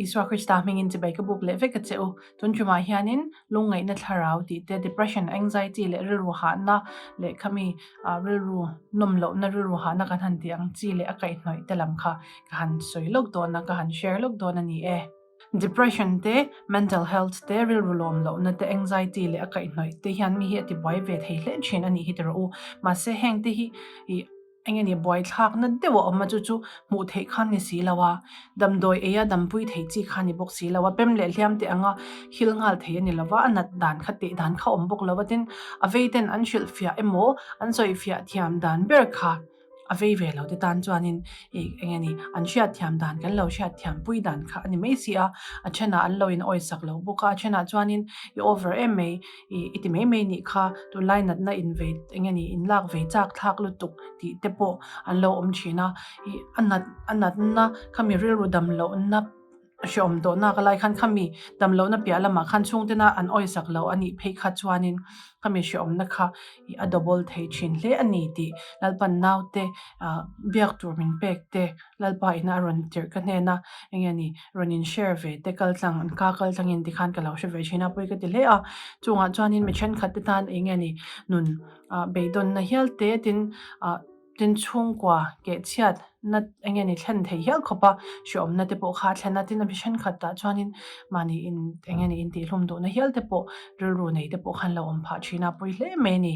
Isua Krista hmingin chibai ka buk leh vek a che u. Tun tumah hianin lungngaihna thlarau tih te, depression, anxiety leh rilru hahna leh khami rilru nawm lohna, rilru hahna kan han tih ang chi leh a kaihhnawih te lam kha ka han sawi lawk dawn a, ka han share lawk dawn a ni e. Depression te, mental health te, rilru lawm lohna te, anxiety leh a kaihhnawih te hian mi hi a tibuai ve thei hle thin a nih hi tiraw u. Mahse heng te hi ih eng nge ni buaithlakna deuh a awm a chu chu hmuh theih khan ni si lo a, damdawi eia dampui theih chi kha ni bawk si lo a, pem leh hliam te anga hil nghal thei a ni lo va, a nat dan kha teh dan kha awm bawk lo a, tin a vei ten an hrilhfiah emaw an sawifiah thiam dan ber kha a vei ve lo te tan chuanin ih eng nge ni an hriat thiam dan kan lo hriat thiam pui dan kha a ni mai si a, a thenah an lo in awisak lo bawk a, a thenah chuanin i over em mai. I ti mai mai nih kha tunlai natna in vei eng nge ni in lak vei chak thlak lutuk tih te pawh an lo awm thin a, ih a nat a natna khami rilru dam lohna hreawm tawh nak lai khan khami dam lohna piah lamah khan chhungtena an awisak lo a nih phei kha chuanin khami hreawmna kha ih a double thei thin hle a ni tih Lalpan naute ah biak tur min pek te. Lalpa ina a rawn tirh ka hnena eng nge ni rawn in share ve te kal tlang an ka kal tlangin tikhan ka lo hre ve thin a pawi ka ti hle a, chungah chuanin mi thenkhat te tan eng nge ni nun ah beidawnna hial te tin ah tin chhungkua keh chhiat na eng nge ni thlen thei hial khawp a hreawmna te pawh kha a thlen a tin a mi thenkhat tah chuanin mahni in eng nge ni intihhlum duhna hial te pawh rilru nei te pawh khan lo awm phah thin a pawi hle mai a ni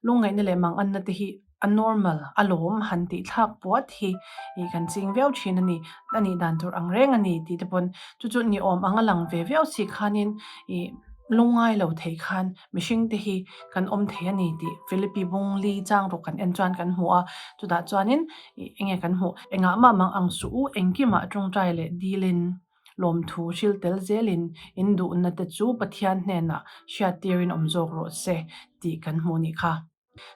lungngaihna leh manganna te hi. A normal a lawm han tih thlak puat hi ih kan ching viau thin a ni, a nih dan tur ang reng a ni tih te pawn chu chu ni awm ang a lang ve viau si khanin ih lungngai lo thei khan mihring te hi kan awm thei a ni tih Philippi bung li chang ruk kan en chuan kan hmu a, chutah chuanin ih enge kan hmuh engah mah mang ang suh u engkimah tawngtai leh dilin lawmthu hril tel zelin in duhna te chu Pathian hnenah hriattirin awm zawk rawh se tih kan hmuh nih kha.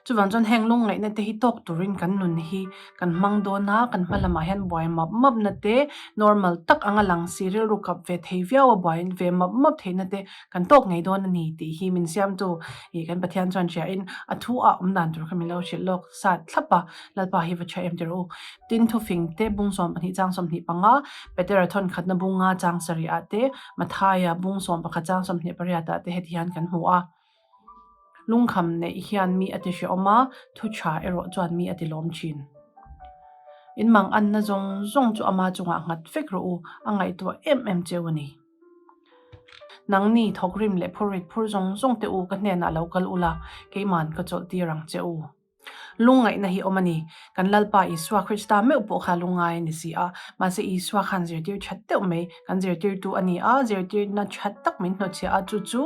Chuvang chuan heng lungngaihna te hi tawk turin kan nun hi kan hmang dawn a, kan hma lamah hian buai map map na te, normal tak anga lang si rilru kap ve thei viau a buai ve map map theihna te kan tawk ngei dawn a ni tih hi min siamtu ih kan Pathian chuan hriain a thu ah awm dan tur kha min lo hrilh lawk sat thlap a, Lalpa hi va tha em tir u. Tin thufing te bung 12 chang 25, Petera thawn khatna bunga chang sarih ah te, Mathaia bung 11 chang 28 ah te heti hian kan hmu a. Lungkham neih hian mi a ti hrehawm a, thu tha erawh chuan mi a ti lawm thin. In mang anna zawng zawng chu ama chungah nghat vek rawh u, a ngaihtuah em em cheu a ni. Nangni thawkrim leh phurrit phur zawng zawng te u ka hnenah lo kal ula, keiman ka chawlh tir ang che u. Lungngaihna hi awm a ni. Kan Lalpa Isua Krista meuh pawh kha lungngai a ni si a. Mahse Isua khan zirtir that deuh mai kan zirtirtu a ni a, zirtirna that tak min hnawtchhiah a, chu chu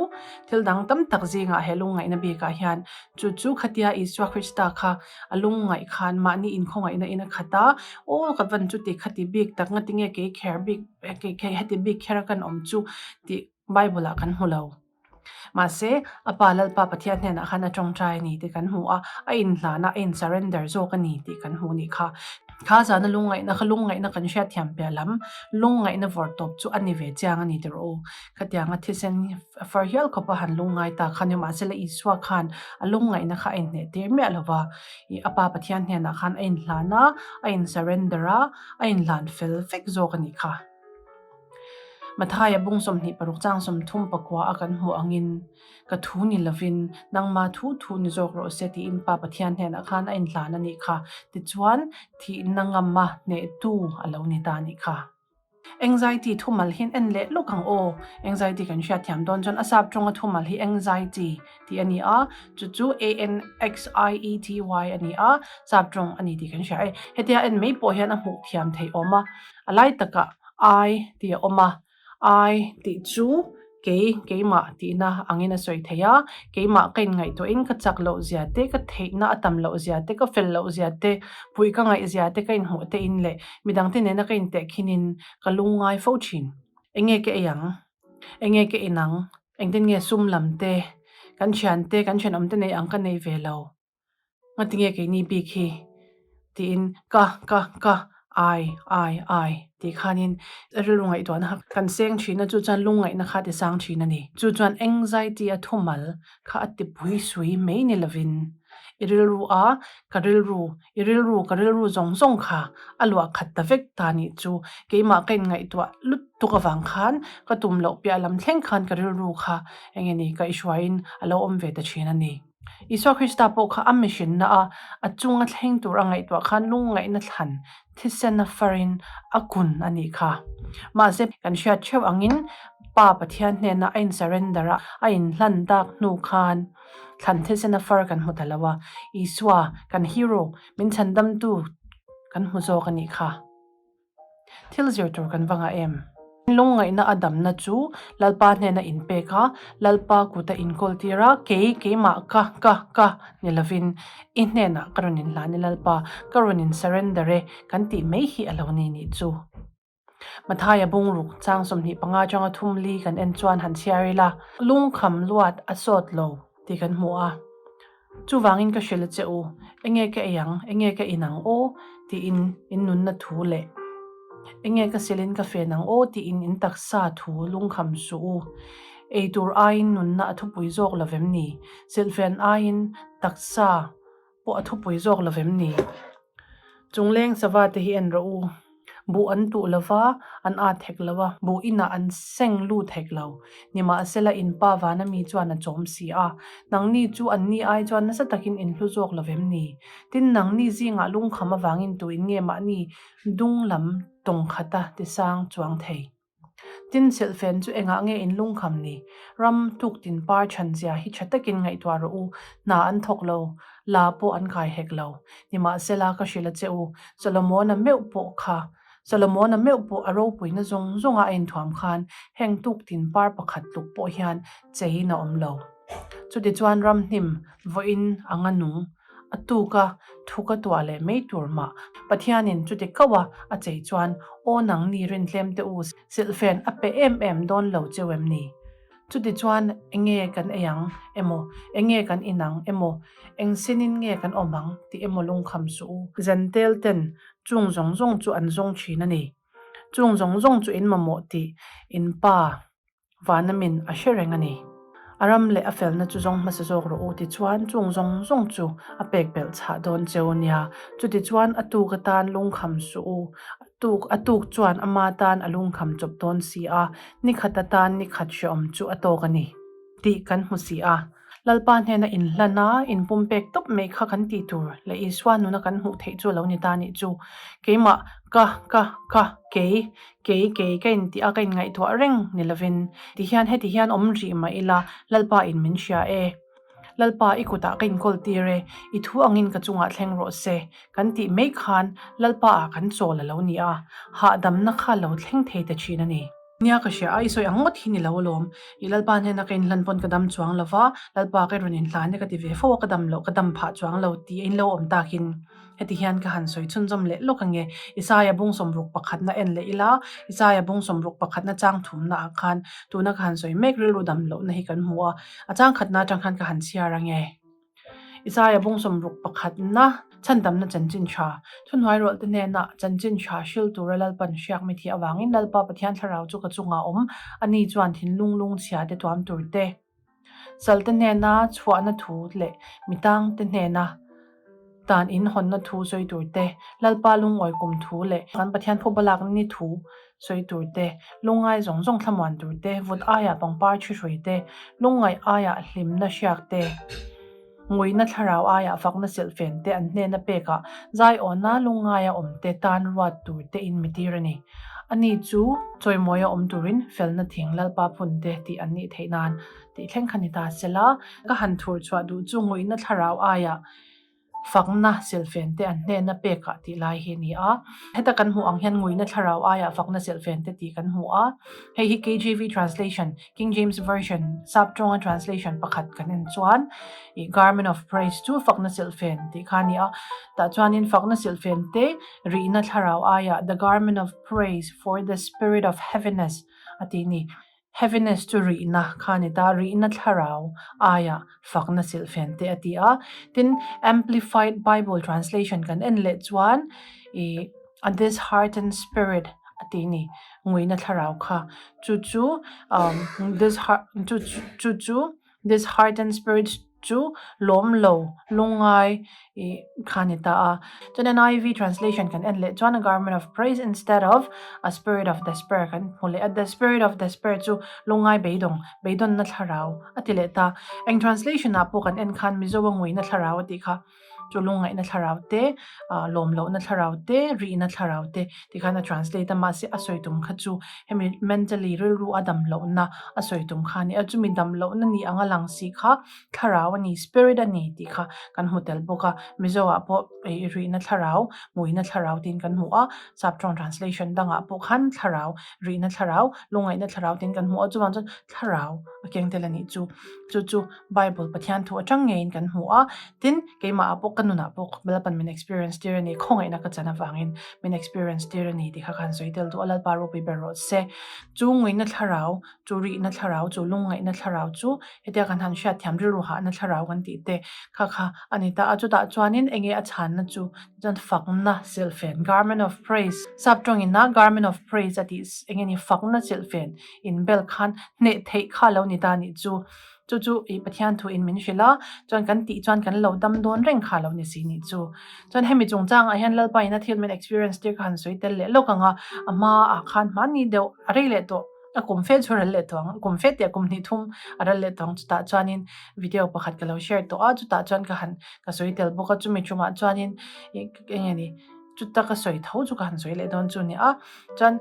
thil dang tam tak zingah he lungngaihna bikah hian chu chu khatia Isua Krista kha a lungngaih khan mahni inkhawngaihna in a khat a, aw ka van chuti khati bik tak ngatinge kei kher bik kei heti bik kher a kan awm chu tih Bible ah kan hmu lo. Mahse, a pa Lalpa Pathian hnenah khan a tawngtai a ni tih kan hmu a, a inhlan a, a in surrender zawk a ni tih kan hmu nih kha. Kha zana lungngaihna kha lungngaihna kan hriatthiam piah lam, lungngaihna vawrh tawp chu a ni ve chiang a ni ti rawh u. Khatianga thisen far hial khawpa han lungngai ta kha ni mahsela Isua khan a lungngaihna kha a inhneh tir miah lo va, ih a pa Pathian hnenah khan a inhlan a, a in surrender a, a inhlan fel vek zawk a nih kha. Mathaia bung 26 chang 34 a kan hmuh angin, Ka thu ni lovin, nangma thu thu ni zawk rawh se tiin Pa Pathian hnenah khan a inhlan a nih kha. Tichuan, thihna ngama hnehtu a lo ni ta a nih kha. Anxiety thumal hian en leh lawk ang aw. Anxiety kan hriatthiam dawn chuan a sap tawnga thumal hi anxiety tih a ni a, chu chu A-N-X-I-E-T-Y a ni a, sap tawng a ni tih kan hria e. Hetia en mai pawh hian a hmuh thiam theih awm a. A lai takah I tih a awm a, I tih chu kei, keimah tihna angin a sawi thei a, keimah ka inngaihtuahin ka chak loh zia te, ka theihna a tam loh zia te, ka fel loh zia te, puih ka ngaih zia te, ka inhmuh te in leh midangte nena ka intehkhinin ka lungngai fo thin. Enge ka ei ang? Enge ka in ang? Engtin nge sum lam te, kan thiante, kan thenawmte nei ang ka nei ve lo? Ngatinge keini bik hi? tiin ka ka ka ai ai ai tih khanin rilru ngaihtuahna kha kan seng thin a, chu chuan lungngaihna kha a ti sang thin a ni. Chu chuan anxiety a thumal kha a ti pui sui mai ni lovin. I rilru a, ka rilru, i rilru, ka rilru zawng zawng kha a luah khat ta vek ta nih chu. Keimah ka inngaihtuah lutuk avang khan ka tum loh piah lam thleng khan ka rilru kha eng nge ni ka i hruaiin a lo awm ve ta thin a ni. Isua Krista pawh kha a mihrinna a, a chunga thleng tur a ngaihtuah khan lungngaihna thlan thisen a farin a kun a nih kha. Mahse, kan hriat theuh angin Pa Pathian hnena a in surrender a, a inhlan dak hnu khan thlan thisen a far kan hmu ta lo a, Isua, kan hero, min chhandamtu kan hmu zawk a nih kha. Thil zir tur kan va ngah em? Lungngaihna a damna chu Lalpa hnena inpek a, Lalpa kuta inkawl tir a, kei, keimah, ka, ka, ka ni lovin i hnenah ka rawn inhlan e Lalpa, ka rawn in surrender e kan tih mai hi a lo ni nih chu. Mathaia bungruk chang 25 atanga thum li kan en chuan han chhiar ila, lungkham luat a sawt lo tih kan hmu a. Chuvangin ka hrilh a che u, enge ka ei ang, enge ka in ang aw tiin in nunna thu leh enge ka silin ka fen ang aw tiin in taksa thu lungkham suh u. Ei tur aiin nunna a thupui zawk lo vem ni? Silhfen aiin taksa pawh a thupui zawk lo vem ni? Chungleng sava te hi en rawh u. Buh an tuh lo va, an at hek lo a, buh inah an seng lut hek lo. Nimahsela in pa vana mi chuan a chawm si a, nangni chu anni ai chuan nasa takin in hlu zawk lo vem ni? Tin, nangni zingah lungkham avangin tuin nge mahni dung lam tawng khata tisang chuang thei? Tin, silhfen chu engah nge in lungkham ni? Ram tuk tin par chhan zia hi tha takin ngaihtuah rawh u, hna an thawk lo, la pawh an kai hek lo. Nimahsela, ka hrilh a che u, Solomona meuh pawh kha, Solomona meuh pawh a ropuina zawng zawnga a inthuam khan heng tuk tin par pakhat tluk pawh hian cheiin a awm lo. Chutichuan ramhnim vawiin anga nung A tuk a, thu ka tuah leh mai tur mah. Pathianin chuti kauh a, a chei chuan, Aw nangni rintlem te u, silhfen a pe em em dawn lo cheu em ni? Chuti chuan enge kan ei ang emaw, enge kan in ang emaw, eng sinin nge kan awm ang tih emaw lungkham suh u. Zentel ten chung zawng zawng chu an zawng thin a ni. Chung zawng zawng chu in mamawh tih in pa Vanamin a hre reng a ni. A ram leh a felna chu zawng hmasa zawk rawh u tichuan chung zawng zawng chu a pek belh chhah dawn cheu nia. Chutichuan a tuk atan lungkham suh u. A tuk a tuk chuan ama tan a lungkham chawp dawn si a, ni khat atan ni khat hrehawm chu a tawk a ni tih kan hmu si a. Lalpa hnena inhlan a, inpumpek tawp mai kha kan tih tur leh Isua nuna kan hmuh theih chu a lo ni ta nih chu. Keimah, ka, ka, ka, kei, kei, kei ka intih a, ka inngaihtuah reng ni lovin tihian heti hian awm rih mah ila Lalpa in min hria e. Lalpa i kutah ka inkawl tir e, i thu angin ka chungah thleng rawh se kan tih mai khan Lalpa ah kan chawl a lo ni a, hahdamna kha lo thleng thei ta thin a ni. Nia ka hria a, i sawi ang ngawt hi ni lo alawm. I Lalpa hnena ka inhlan pawn ka dam chuang lo va, Lalpa ka rawn inhlan e ka ti ve fo a, ka dam loh ka dam phah chuang lo tih a in lo awm takin heti hian ka han sawi chhunzawm leh lawk ange. Isaia bung sawmruk pakhatna en leh ila, Isaia bung sawmruk pakhatna chang thumna ah khan tuna ka han sawi mek rilru dam lohna hi kan hmu a, a chang khatna atang khan ka han chhiar ange. Isaia bung sawmruk pakhatna chhandamna chanchin tha, thuhnuai rawlhte hnena chanchin tha hril tura Lalpan hriak mi thih avangin Lalpa Pathian thlarau chu ka chungah awm, ani chuan thinlung lungchhia te tuam tur te, salte hnena chhuahna thu leh mitangte hnena tan in hawnna thu sawi tur te, Lalpa lungawi kum thu leh kan Pathian phuba lakna ni thu sawi tur te, lungngai zawng zawng thlamuan tur te, vut aiah pangpar thi hrui te, lungngaih aiah hlimna hriak te, nguina thlarau aiah fakna silhfen te an hnena pekah zaiawna lungngaia awm te tan ruat tur te in mitir a ni. Ani chu chawimawia awm turin felna thing Lalpa phun te tih an nih theih nan tih thleng kha ni ta sela, ka han thur chhuah duh chu nguina thlarau aiah Fakna silhfen te an hnena pekah tih lai hi a ni a. Heta kan hmuh ang hian nguina thlarau aiah fakna silhfen te tih kan hmu a. Hei hi KJV translation, King James Version, sap tawnga translation pakhat kan en chuan ih garment of praise chu fakna silhfen tih kha a ni a. Tah chuanin fakna silhfen te rihna thlarau aiah the garment of praise for the spirit of heaviness a tih a ni. Heaviness chu rihna kha a ni ta, rihna thlarau aia fakna silhfen te a ti a. Tin, Amplified Bible Translation kan en leh chuan ih a disheartened spirit a ti a ni, nguina thlarau kha. Chu chu um chu chu disheartened spirit. Chu lawm lo lungngai i kha ni ta a. Chuan NIV translation kan en leh chuan a garment of praise instead of a spirit of despair kan hmu leh a. The spirit of despair chu lungngai beidawng, beidawnna thlarau a ti leh ta. Eng translation ah pawh kan en khan Mizo a nguina thlarau a tih kha. Chu lungngaihna thlarau te, lawm lohna thlarau te, rihna thlarau te ti khan a translate a, mahse a sawi tum kha chu hemi mentally rilru a dam lohna a sawi tum kha a ni a, chumi dam lohna ni anga lang si kha thlarau a ni, spirit a ni tih kha kan hmu tel bawk a, Mizo ah pawh rihna thlarau, nguina thlarau tiin kan hmu a, Saptawng translation dangah pawh khan thlarau, rihna thlarau, lungngaihna thlarau tiin kan hmu a, chuvang chuan thlarau a keng tel a nih chu, chu chu. Bible Pathian thu atang ngeiin kan hmu a, tin, keimah ah pawh ka nunah pawh Lalpan min experience tir a ni, khawngaihna ka chan avangin min experience tir a ni tih kha ka han sawi tel duh a, Lalpa ropui ber rawh se. Chu nguina thlarau, chu rihna thlarau, chu lungngaihna thlarau chu hetia kan han hriatthiam rilru hahna thlarau kan tih te kha kha a ni ta a, chutah chuanin enge a chhanna chu chuan fakna silhfen, garment of praise, sap tawngin a garment of praise a tih enge ni fakna silhfen inbel khan hneh theih kha a lo ni ta a nih chu. Chu chu i Pathian thu in min hrilh a, chuan kan tih chuan kan lo dam dawn reng kha lo ni si nih chu. Chuan hemi chungchangah hian Lalpa in a thil min experience tir kha han sawi tel leh lawk ang a, a hma ah khan hmanni deuh a rei leh tawh, a kum fe chu a ral leh tawh ang, kum fe tih a kum hnih thum a ral leh tawh ang, chutah chuanin video pakhat ka lo share tawh a, chutah chuan ka han ka sawi tel bawk a, chumi tumah chuanin ih eng nge ni chuta ka sawi tho chu ka han sawi leh dawn chu a ni a. Chuan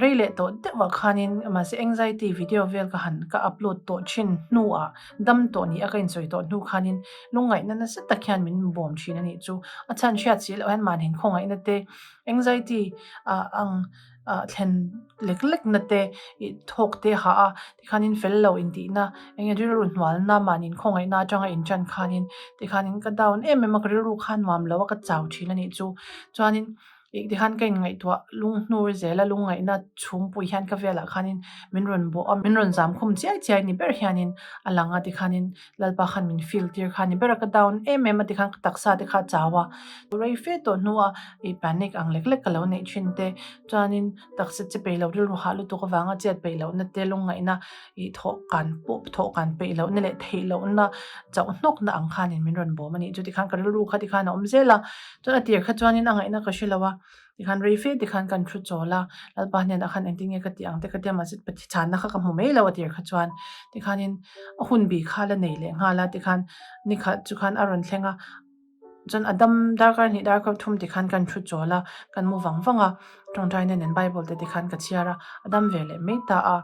rei leh tawh deuhah khanin mahse anxiety video vel ka han ka upload tawh thin hnuah dam tawh ni a ka insawi tawh hnu khanin lungngaihna nasa tak hian min bawm thin a nih chu. A chhan hriat si loh hian mahni khawngaihna te anxiety ah ang ah thlen lek lek na te ih thawk te ha a tikhanin fel lo intihna eng nge rilru hnualna mahni khawngaihna atanga intan khanin tikhanin ka down em em a ka rilru kha nuam lo a ka chau thin a nih chu. Chuanin Ih tikhan ka inngaihtuah lung hnur zel a, lungngaihna chhungpui hian ka velah khanin min rawn bawh a, min rawn zam khum chiai chiai ni ber hianin a lang a tikhanin Lalpa khan min feel tir kha ni ber a, ka down em em a tikhan ka taksa te kha a chau a, rei fe tawh hnua ih panic ang lek lek ka lo neih thin te chuanin taksa che peih loh rilru hah lutuk avanga chet peih lohna te lungngaihna ih thawh kan pawh thawh kan peih lohna leh theih lohna chauh hnawkna ang khanin min rawn bawm a nih chu tikhan ka rilru kha tikhan a awm zel a. Chuan a tir kha chuanin a ngaihna ka hre lo a, tikhan rei fe tikhan kan thu chawl a, Lalpa hnenah khan engtin nge ka tih ang te ka tia mahse chhanna kha ka hmu mai lo a tir kha chuan tikhanin a hun bih kha la nei leh nghal a tikhan nikhat chu khan a rawn thleng a, chuan a dam darkar hnih darkar thum tikhan kan thu chawl a, kan mu vang vang a. Tawngtaina nen Bible te tikhan ka chhiar a, a dam ve leh mai ta a.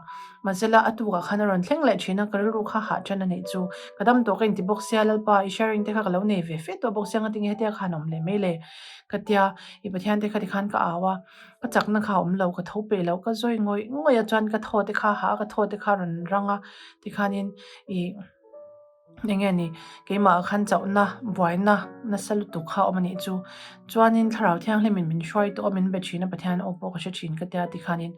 Mahsela a tukah khan a rawn thleng leh thin a, ka rilru kha hah ṭan a nih chu. Ka dam tawh ka inti bawk sia, Lalpa i sharing te kha ka lo nei ve fe tawh bawk sia, ngatinge hetia khan awm leh mai le? Ka tia, i Pathian te kha tikhan ka au a, ka chakna kha a awm lo, ka tho peih lo, ka zawi ngawih ngawih a, chuan ka thaw te kha a hah a, ka thaw te kha a rawn rang a, tikhanin i. Eng nge ni, keimah khan chauhna, buaina nasa lutuk kha a awm a nih chu. Chuanin Thlarau Thianghlimin min hruai tawh a, min be thin a, Pathian aw pawh ka hre thin ka tia tikhanin.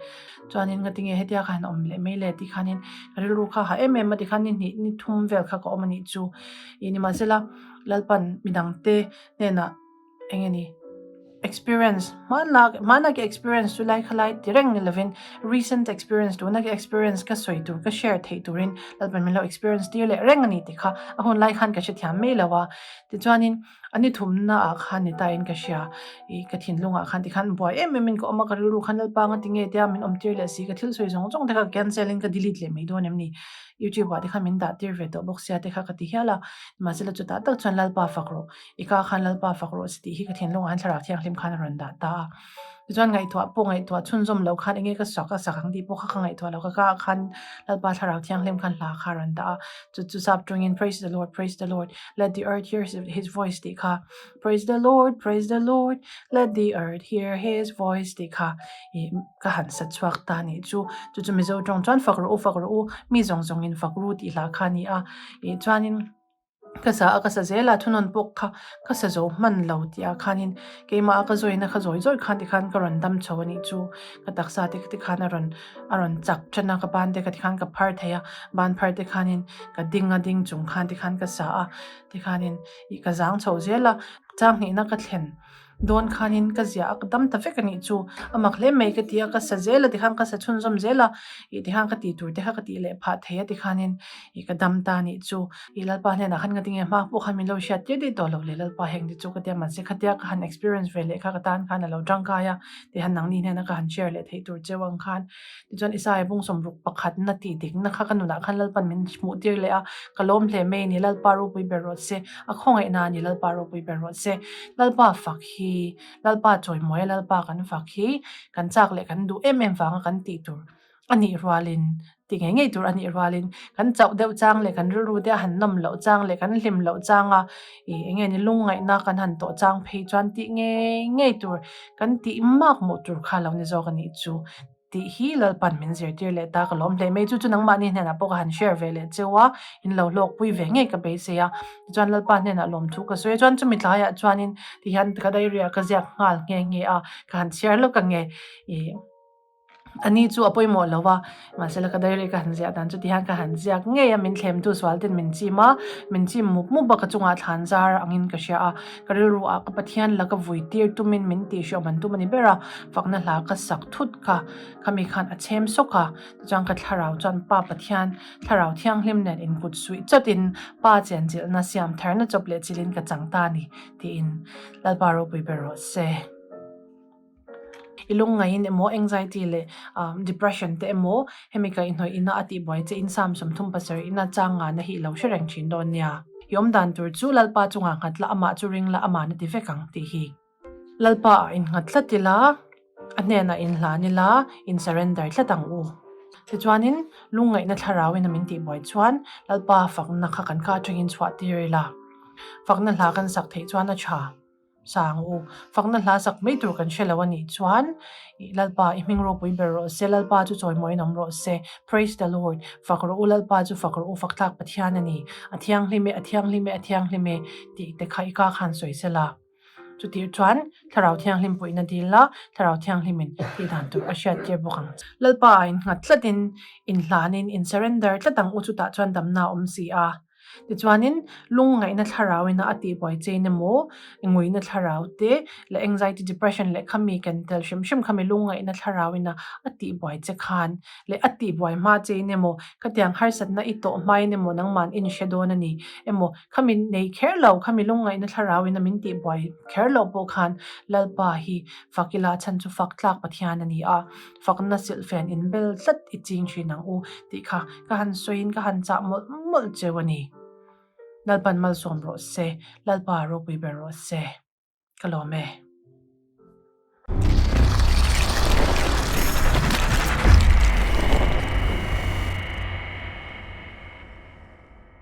Chuanin ngati nge hetia khan awm leh mai le tikhanin ka rilru kha ha em em a tikhan ni hnih ni thum vel kha ka awm a nih chu. Ih nimahsela Lalpan midangte hnenah. Eng nge ni? Experience, hmanlak, hmanlak i experience chu lai kha lai ti reng ni lovin recent experience tuna ka experience ka sawi tur ka share theih turin Lalpan min lo experience tir leh reng a ni tih kha a hun lai khan ka hrethiam mai lo a. Tichuanin a ni thumna ah khan ni ta in ka hria ih ka thinlungah khan tikhan buai em em in ka awm a ka rilru khan Lalpa nga tinge tia min awm tir leh si ka thil sawi zawng zawng te kha cancel in ka delete leh mai dawn em ni? YouTube ah te khan min dah tir ve tawh bawk sia te kha ka ti hial a. Mahsela chutah tak chuan Lalpa fak rawh. I ka khan Lalpa fak rawh si tih hi ka thinlungah hian Thlarau Thianghlim khan a rawn dah ta a. Tichuan ngaihtuah pawh ngaihtuah chhunzawm loh khan enge ka sak a sak ang tih pawh kha ka ngaihtuah loh. Ka ka ah khan Lalpa Thlarau Thianghlim khan hla kha a rawn dah a. Chu chu sap tawngin Praise the Lord, praise the Lord, let the earth hear his voice tih kha Praise the Lord, praise the Lord, let the earth hear his voice tih kha ih ka han sa chhuak ta nih chu. Chu chu Mizo tawng chuan fak rawh u, fak rawh u, mi zawng zawngin fak ru tih hla kha a ni a. Ih chuanin. Ka sa a ka sa zel a, thunawn pawh kha ka sa zo hman lo tih ah khanin keimah a ka zawina kha zawi zawi khan tikhan ka rawn dam chho a nih chu. Ka taksa te tikhan a rawn a rawn chak tan a, ka ban te kha tikhan ka phar thei a, ban phar te khanin ka ding a ding chung khan tikhan ka sa a, tikhanin ih ka zang chho zel a, chang hnihna ka thlen. dawn khanin ka ziah a ka dam ta vek a nih chu a mak hle mai ka ti a ka sa zel a tikhan ka sa chhunzawm zel a ih tikhan ka tih tur te kha ka tih leh phah thei a tikhanin ih ka dam ta a nih chu ih Lalpa hnenah khan ka tinge hma pawh khan min lo hriat tir daih tawh lo le Lalpa heng te chu ka tia mahse khatia ka han experience ve leh kha ka tan khan a lo tangkai a tihan nangni hnena ka han share leh theih tur cheu ang khan Tichuan Isaiah bung sawmruk pakhatna tih dikna kha ka nunah khan Lalpan min hmuh tir leh a, ka lawm hle mai a ni, Lalpa ropui ber rawh se, a khawngaihna a ni, Lalpa ropui ber rawh se. Lalpa fak hi, Lalpa chawimawi a Lalpa kan fak hi kan chak leh kan duh em em vanga kan tih tur a nih rualin, ti ngei ngei tur a nih rualin kan chauh deuh chang leh kan rilru te a han nawm loh chang leh kan hlim loh changa ih eng nge ni lungngaihna kan han tawh chang phei chuan tih ngei ngei tur kan tih mak hmuh tur kha lo ni zawk a nih chu. Tih hi Lalpan min zirtir leh ta ka lawm hle mai. Chu chu nangmahni hnenah pawh ka han share ve leh cheu a, in lo hlawkpui ve ngei ka beisei a. Tichuan Lalpa hnenah lawmthu ka sawi a, chuan chumi tlaiah chuanin tihian ka diary ah ka ziak nghal nghe nghe a, ka han chhiar lawk ang nge ih a ni chu a pawimawh lo a, mahsela ka diary ka han ziah dan chu tihian ka han ziak ngei a, min thlemtu sual ten min chim a, min chim mup mup a ka chungah thlan zar angin ka hria a, ka rilru ah ka Pathian la ka vui tir tumin min tihhriawm an tum a ni ber a. Fakna hla ka sak thut kha, khami khan a chhem sawk a, tichuan ka thlarau chuan Pa Pathian thlarau thianghlim nen inkut suih chawtin Pa chenchilhna siam tharna chawp leh chilhin ka chang ta a ni, tiin Lalpa ropui ber rawh se. I lungngaiin emaw anxiety leh depression te emaw hemi kaihhnawih ina a tihbuai che in Psalm 37 ina chang ngana hi i lo hre reng thin dawn nia. I awmdan tur chu Lalpa chungah nghat la, amah chu ring la, amahna ti vek ang tih hi. Lalpa ah innghat tlat ila, a hnenah inhlan ila, in surrender tlat ang u. Tichuanin, lungngaihna thlarauin a min tihbuai chuan Lalpa fakna kha kan ka atangin chhuah tir ila. Fakna hla kan sak theih chuan a tha sa ang u. Fakna hla sak mai tur kan hre lo a nih chuan, Lalpa i hming ropui ber rawh se, Lalpa chu chawimawiin awm rawh se, Praise the Lord, fak rawh u, Lalpa chu fak rawh u, fak tlak Pathian a ni, a thianghlim e, a thianghlim e, a thianghlim e, tih te kha i ka khan sawi sela. Chutih chuan Thlarau Thianghlim puihna dil la, Thlarau Thianghlimin tih dan tur a hriat tir bawk ang. Lalpa ah innghat tlatin, inhlanin, in surrender tlat ang u chutah chuan damna a awm si a. Tichuanin lungngaihna thlarauina a tihbuai chein emaw, nguina thlarau te leh anxiety, depression leh khami ken tel hrim hrim khami lungngaihna thlarauina a tihbuai che khan leh a tihbuai hma chein emaw, khatiang harsatna i tawh hmain emaw nangman i inhre dawn a ni emaw, Khami nei kher lo, khami lungngaihna thlarauin a min tihbuai kher loh pawh khan Lalpa hi fak ila chhan chu fak tlak Pathian a ni a, fakna silhfen inbel tlat i ching thin ang u tih kha ka han sawiin ka han chah mawlh mawlh cheu a ni. Lalpan malsawm rawh se, Lalpa ropui ber rawh se. Ka lawm e.